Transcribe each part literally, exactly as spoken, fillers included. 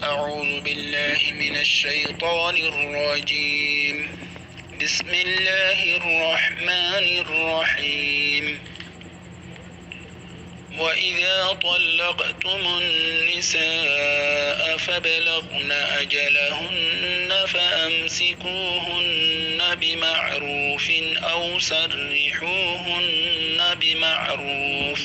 أعوذ بالله من الشيطان الرجيم. بسم الله الرحمن الرحيم. وإذا طلقتم النساء فبلغن أجلهن فأمسكوهن بمعروف أو سرحوهن بمعروف.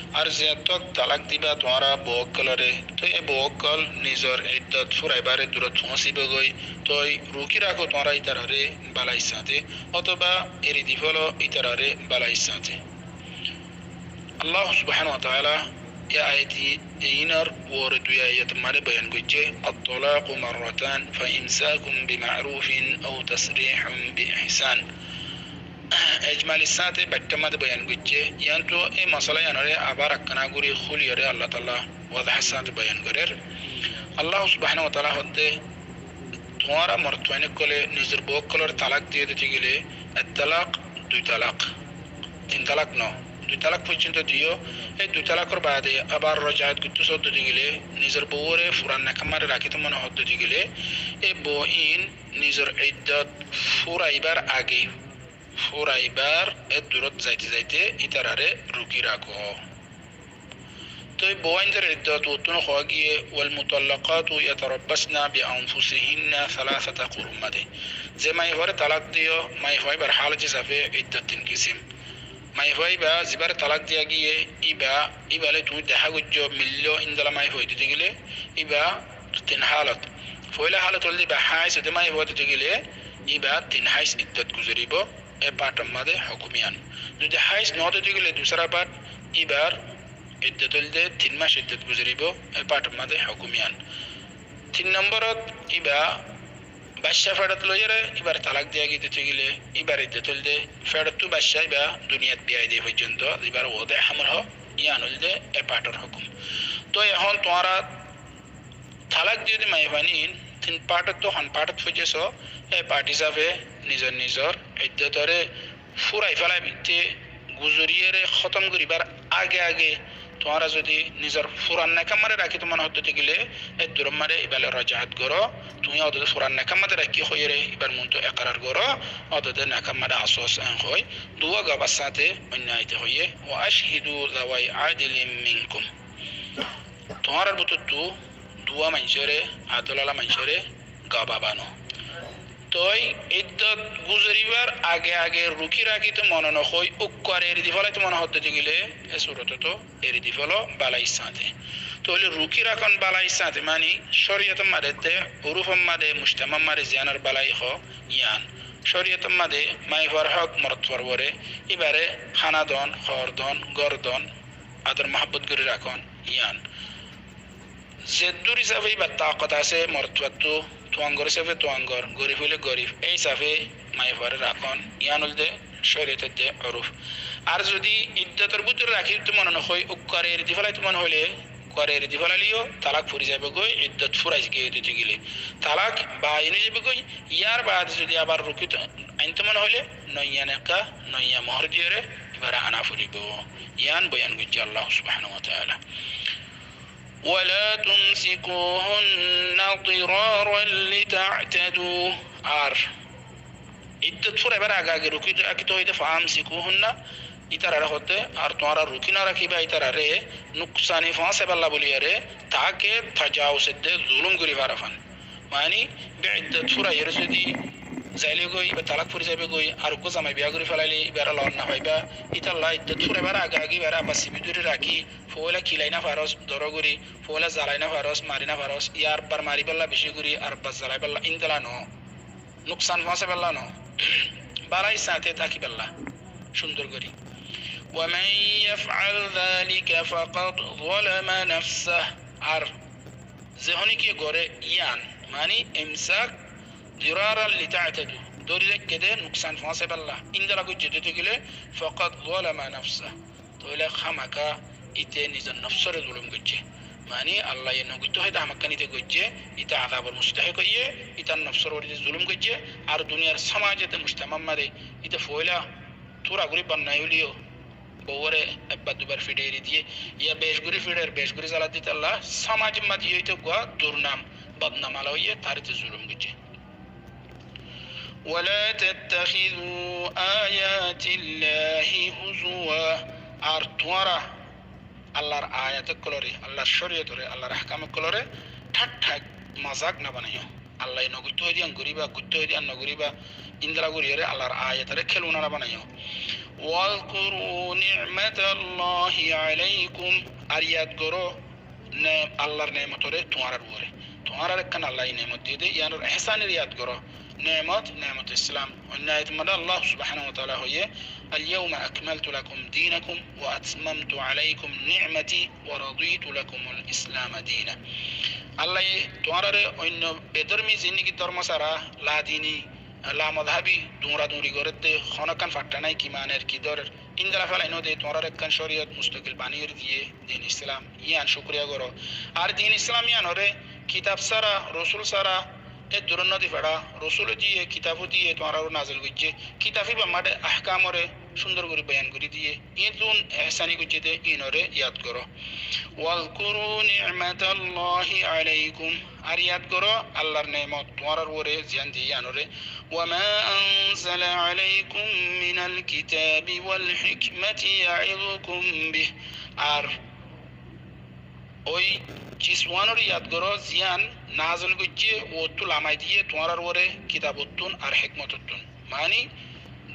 Ar zeñttót talák diba tuáñra bou ókkolóre, tói e bou ókkol nizor iddot fúraibár durot foóñsibógoi, tói rukí rakó tuáñra ítararé bálair sáñte, ótoba eri difélo ítararé bálair sáñte. Allah subhanahu wa taala e ayat iínor uore dui ayat mazé boyan goijjé, الطلاق مرتان فإمساك بمعروف أو تسريح بإحسان. Ejmalir sáñte baiththá mazé boyan goijjé. Yiántu e mosala yiánoré abar ekkána gorí kúliyóre Allah taala wazahar sáñte boyan gorér. Allah subhanahu wa taala hoódde, tuáñra morotfuain ókkolé nizor bou ókkolóre talák diyó de tákile, ek talák, dui talák, tin talák no, dui talák foijjonto diyó. E dui talákor baade abar rojaat goittó soódde tákile, nizor bouwóre furan neká mazé rakíto mone hoódde tákile, e bou iín nizor iddot fúraibár age, fúraibár e durot zaite zaite ítararé rukí rakó. Tói bou aintor iddot uottún hoó giyé, والمطلقات يتربصن بأنفسهن ثلاثة قروء mazé. Ze maiyafuaré talák diyó, maiyafua íbar hálot hísafe iddot tin kisím. Maiyafua íba zibáre talák diya giyé, íba, íba loi tuñí dehá goijjó, milló índila maiyafua ói de tákile, íba tin hálot. Foóila hálot óilde íba háis óde maiyafua ói de tákile, íba tin háis iddot guzoríbo. E pathor mazé hókum yián. Zodi háis noóde tákile dusára path, íbar iddot óilde tin mac iddot guzoríbo, e pathor mazé hókum yián. Tin nombórot íba baiccá feçot loiyóre íbaré talák diya giyé de tákile, íbar iddot óilde feçottú baiccá íba duniyat biyai de foijjonto, zibáre wodé hámol hoó, yián óilde e pathor hókum. Tói ehón tuáñra talák diyó de maiyafuain iín tin pathóttu hon pathót foijjé só, e path hísafe nizor nizor iddotoré fúrai félai bitte guzoriyóre hótom goríbar age age tuáñra zodi nizor furan neká mazé rakíto mone hoódde tákile, e durot mazé íba loi rojaat goró, tuñí ódode furan neká mazé rakí hoiyóre íbar muúntu ekarar goró, ódode neká mazé asós en hoói, duwá gabár sáñte oinno aite hoiyé, وأشهدوا ذوي عدل منكم. Tuáñrar bútottu duwá maincóre, adól ala maincóre gabá bano. Tói iddot guzoríbar age age rukí rakíto mone nohói, úkkuare eri difélaito mone hoódde tákile, e surotóttu eri difélo bálair sáñte. Tóile rukí rakón bálair sáñte, mani córiyotor mazé de, urúfor mazé de, mujtamar mazé de ziyánor bálai hoó yián. Córiyotor mazé de maiyafuar hók morotfuar uore, íbaré hána don, hoor don, gór don, ador muhábbot gorí rakón yián. Zeddúr hísafe íbar taakot asé morotfuattú, tuangor hísafe tuangor, gorif óile gorif, e hísafe maiyafuaré rakón, yián óilde córiyotor de urúf. Ar zodi iddotor bútore rakíto mone nohói, úkkuare eri difélaito mone hoilé, úkkuare eri difélaileyó talák fori zaibogói, iddot fúrai giyé de tákile. Talák bain ói zaibogói, yar baade zodi abar rukíto ainto mone hoilé, noiya neká, noiya mohór diyóre íbaré ana foribó. Yián boyan goijjé Allah subhanahu wa taala. ولا تمسكوهن ضرارا لتعتدوا. Ar iddot fúraibar age age rukí rakíto hoiyé de فأمسكوهن, ítararé hoódde, ar tuáñra rukí norakíba ítararé nuksani foóñsaibálla buliyóre, taáke tajawus edde zulúm gorí fara fán. Mani, be iddot fúraiyóre zodi zailé goi, íba talák fori zaibogói, ar uggúa zamai biya gorí félailé íbaré loot nofaibá, ítalla iddot fúraibar age age íbaré abar sibi dóri rakí, foóila kilai nofarós, dóro gorí, foóila zalai nofarós, mari nofarós, yar bar maribálla bicí gorí, ar bar zalaibálla, índila noó. Nuksan foóñsaibálla noó. Bálair sáñte tákibálla, cúndor gorí. ومن يفعل ذلك فقد ظلم نفسه. Ar ze honíkiye goré yián, mani إمساك ضرارا لتعتدوا, dóri raikké de nuksan foóñsaibálla, índila goijjé de tákile, فقد ظلم نفسه. Tóile hámaka íte nizor nofsóre zulúm goijjé. Mani Allaye nogoittó hoiyé de hámakkán íte goijjé, íte azabor mustahek óiye, ítar nofsór uore íte zulúm goijjé, ar duniyar somajot de mujtamar mazé íte foóila Túra gorí bonnai óileyo, bouwóre ebbar dubar fiçai eri diyé, ya bec gorí fiçair, bec gorí zala dite Allah, somajor mazé yóito gua durnam, bodnam ala óiye, taré te zulum goijjé. ولا تتخذوا آيات الله هزوا. Ar tuáñra Allar ayat ókkolore, Allar córiyotore, Allar ahkam ókkolore thátta, mazak no banaiyó. Allaye no goittó hoiye de yián goríba, goittó hoiye de yián no goríba, índilla goríyore Allar ayatore kéluna no banaiyó. واذكروا نعمة الله عليكم. Ar yad goró ne-, Allar neemotore tuáñrar uore. Tuáñrar ekkán Allaye neemot diyé de, yíanor ehsanor yad goró. Neemot, neemot Islam. Oinno ayat mazé Allah subhanahu wa taala hoiyé, اليوم أكملت لكم دينكم وأتممت عليكم نعمتي ورضيت لكم الإسلام دينا. Allaye tuáñrare oinno bedormi zindigi dormo sára, ladini, lamodhabi, duñra duñri gorédde, honókkan fatta nái, ki maner, ki dórer, índilla félai no de, tuáñrare ekkán córiyot mustakil banaiyóre diyé, din Islam, yían cúkuriya goró. Ar din Islam yíanore kitab sára, rosul sára, eddurór no di feçá, rosule diyé, kitabe diyé, tuáñrar uore nazil goijjé. Kitab íbar mazé ahkamore cúndor gorí boyan gorí diyé. Íin ehsani goijjé de, íinore yad goró. واذكروا نعمة الله عليكم. Ar yad goró Allar neemot tuáñrar uore ziyán diyé yíanore. وما أنزل عليكم من الكتاب والحكمة يعظكم به. Ar ói ciswanore yad goró ziyán nazil goijjé, uottú lamai diyé tuáñrar uore kitabottún ar hékmotottún. Mani,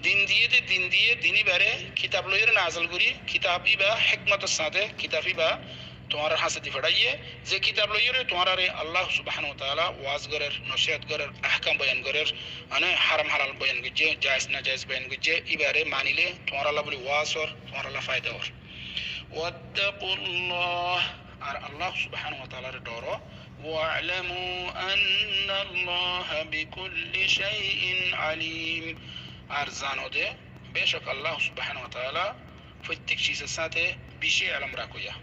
din diyé de, din diyé, din íbare kitab loiyóre nazil gorí, kitab íba hékmotor sáñte, kitab íba tuáñrar hañsé di feçáiye, ze kitab loiyóre tuáñrare Allah subhanahu wa taala waz gorér, nosiyat gorér, ahkam boyan gorér, mane háram halal boyan goijjé, jaiz najaiz boyan goijjé, íbare manile tuáñralla buli waz ór, tuáñralla faida ór. واتقوا الله, ar Allah subhanahu wa taalare dóro. واعلموا أن الله بكل شيء عليم. Ar zano de, becók Allah subhanahu wa taala fottek cizor sáñte beci elóm rakoya.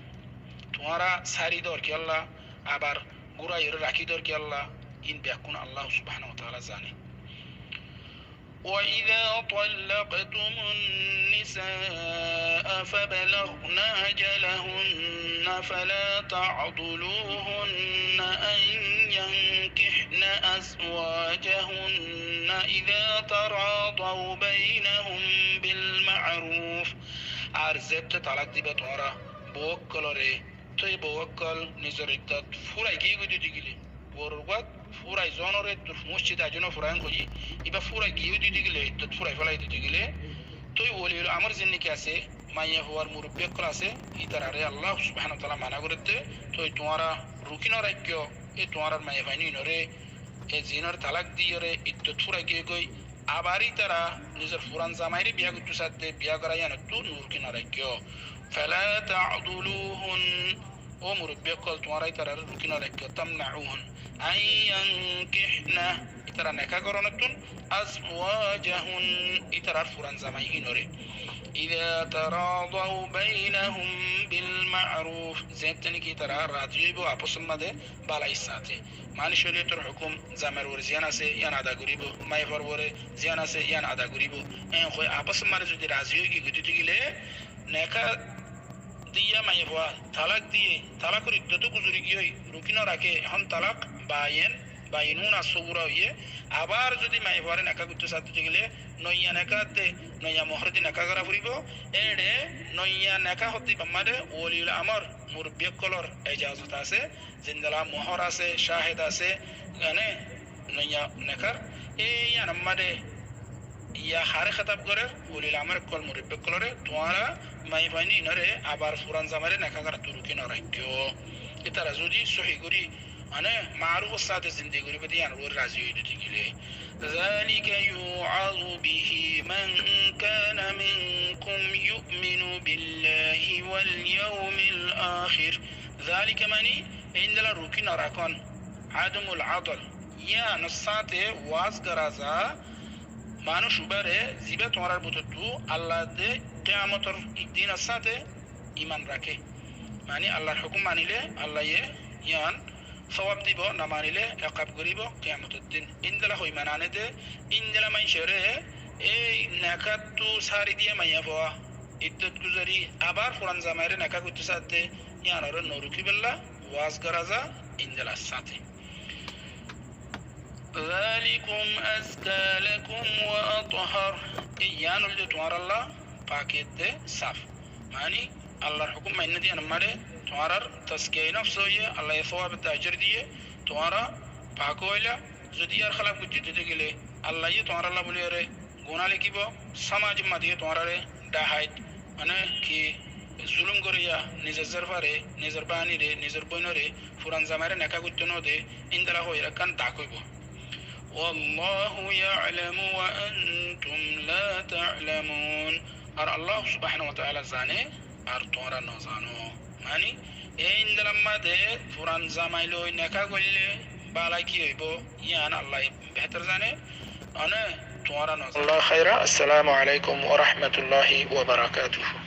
Tuáñra sári dór kiyólla, abar gúraiyóre rakí dór kiyólla, íin bekkún Allah subhanahu wa taala zane. وإذا طلقتم النساء فبلغن أجلهن فلا تعضلوهن أن ينكحن أزواجهن إذا تراضوا بينهم بالمعروف. Ar zeéñtte talak diba tuáñra bou ókkolore, toi bou ókkol nizor iddot fúrai giyé goi dé degile, boror guát fúrai zonore dur mosjid aijjó no fúraiyum hoiyé, ibá fúrai giyé dé degile, iddot fúrai félai dé degile, toi woliyul amor zinniki asé, maiyafuar murubbi ókkol asé, ítarare Allah subhanahu wa taala mana gorédde, toi tuáñra ruki no raikkó, e tuáñrar maiyafuain ínore, e ziínore talak diyóre iddot fúrai giyé goi, abar ítara nizor furan zamaire biya goittó sadde, biya gorá yíanottú no ruki no raikkó. فلا تعضلوهن, ó murubbi ókkol, tuáñra ítarare ruki no raikkó, تمنعوهن, أن ينكحن, ítara neká gorónottún, أزواجهن, ítarar furan zamai ínore, إذا تراضوا بينهم بالمعروف, zeéñtte niki ítara razi óibo afosor mazé bálair sáñte. Mani córiyotor hókum zamair uore ziyán asé, yían ada goríbo, maiyafuar uore ziyán asé, yían ada goríbo. Eén hoi afosor mazé zodi razi ói giyé goi dé degile, neká diya maiyafua talak diye, talakor iddot guzori giyói, ruki no raké, ehón talak bayen, bayinun as-sugra óiye. Abar zodi maiyafuare neká goittó sadde degile, noiya neká de, noiya mohór di neká gorá foribo. Éçe noiya neká hoddé ibá mazé woliyul amor, murubbi ókkolor ejazot asé, zendilla mohór asé, cáhed asé, mane noiya nekár, e yíanor mazé iya haré hétab gorér, ulil amor ókkol, murubbi ókkolore, tuáñra maiyafuain ínore abar furan zamaire neká goráttú ruki no raikkó. Ítara zodi sóhi gorí, mane marufor sáñte zindigi goríbo de yíanor uore razi ói dé degile. ذلك يوعظ به من كان منكم يؤمن بالله واليوم الآخر. ذلك mani, endilla ruki no rakón, عدم العضل, yíanor sáñte waz gorá za manúic ibáre, zibá tuáñrar bútottu Allah de kiyamotor dinor sáñte iman raké. Mani Allar hókum manile Allaye yían sóab dibo, no manile ekab goríbo kiyamotor din. Endilla hoi manane de, endilla maincóre Ei nekáttu sári diya maiyafua iddot guzari abar furan zamaire neká goittó saádde, yíanoré norukíbolla waz gorá za, indila sáñte. ذلكم أزكى لكم وأطهر. Ei yían óilde tuáñralla pak edde saf. Mani, Allar hukum mainná diyan mare tuáñrar tazkiyai nofs óiye, Allaye sowab edde ajor diye, tuáñra pak óila. Zodi yar hélaf goijjó de gile, Allaye tuáñralla buli ore guná lekíbo, somaj mazé tuáñrare dahait, mane ki, zulum goríya, nizor zerfare, nizor báinire, nizor bóinore, furan zamaire neká goittó no de, indila hoiyóre ekkán dak óibo. والله يعلم وأنتم لا تعلمون. Ar Allah subhanahu wa taala zane, ar tuáñra no zano. Mani, ei indila mazé furan zamai loi neká goille bala ki óibo, yían Allaye behétor zane, one tuáñra no zano. جزاكم الله خيرا. السلام عليكم ورحمة الله وبركاته.